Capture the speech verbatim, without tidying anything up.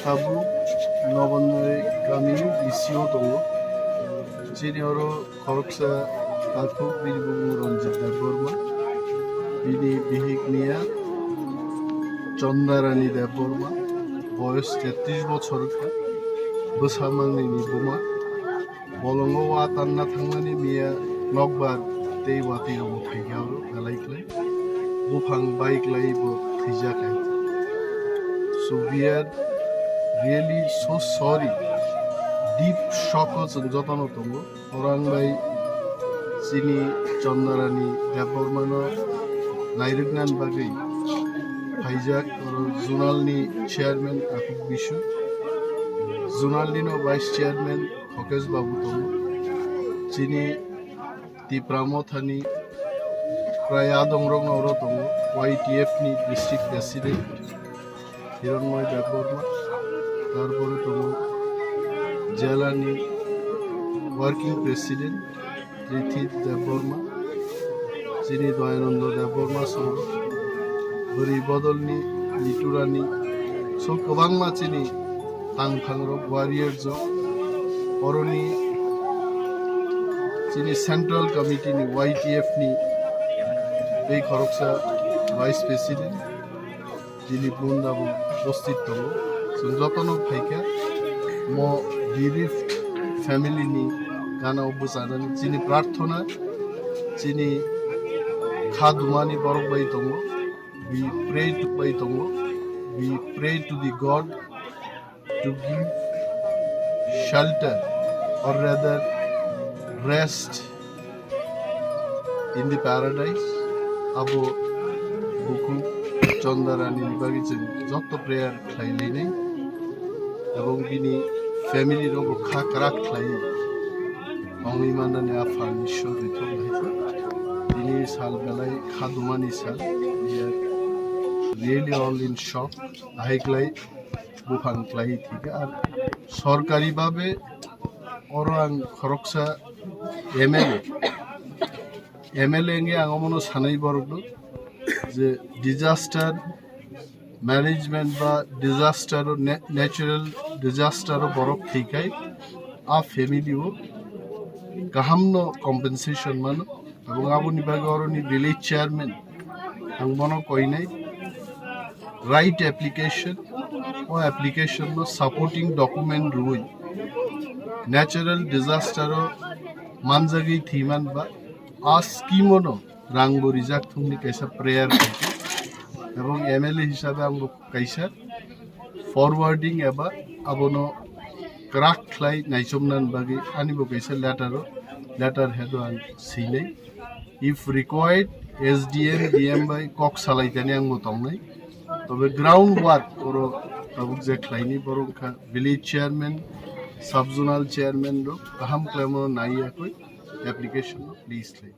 Abo Nobonnoi kami B C O tongo. Chini oro khoroksa takhuk, bini bumung Ranjit Debbarma. Bini bihik miya Chandarani Debbarma, boyos tetris bochor wngkha, bwsa mangnini buma. Bolongo wa tanna thangnani miya nokbar tei watwi rokbo phaikha oro belai khlai. Buphang bai khlai bo thwijak hai. So we are really so sorry. Deep shock o chwng jotono tongo. Orang bai chini Chandarani Debbarmano nairwknani bagwi phaijak oro zonalni chairman Akhuk Bisu, zonalnino vice chairman Khokesh Babu tongo. Chini Tipra Mothani prai adongrokno oro tongo, Y T F ni district president Hiranmoy Debbarma, tarpore tongo jela ni working president Rithi Debbarma, chini Dayananda Debbarma song, bwrwi bodolni Niturani, so kwbangma chini tangthangrok, warriors rok, oroni chini central committee ni Y T F ni tei khoroksa vice president Dilip Munda bo upasthit tongo. Chwng jotono phaikha mo bereaved family ni gana o bwchanani chini prarthana, chini kha dumani borok bai tongo. We pray to bai tongo. We pray to the God to give shelter or rather rest in the paradise. Abo bukhuk Chandarani ni bagwi chwng joto prayer khlai lainai. Ebong bini family rok bo kha kwrak khlai tongwi mannani Apha Ishwar rithok laipha. Bini sal belai kha dumani sal. We are really all in shock. Ahai khlai buphang khlai thika. Ar sorkari babe oro ang khoroksa M L A, M L A wngwi ang omono sanai borok no je disaster management ba disaster o na-, natural disaster o borok thwikhai a family o kaham no compensation mano. Abo aboni bagwi oroni village chairman ang bono koinai right application, o application no supporting document rwui natural disaster o manjagwi thwiman ba a scheme o no rang bo rijak thungni kaisa prayer khaikha. Ebong M L A hisabe ang bo kaisa forwarding eba abono kwrak khlai naichomnani bagwi ani bo kaisa letter o, letter head o ang swinai. If required, S D M, D M bai kok salaitani ang bo tongnai. Tobe ground work oro tabuk je khlaini borok kha village chairman, sub zonal chairman rok kaham khlaimo nai yakwi application no please khlai.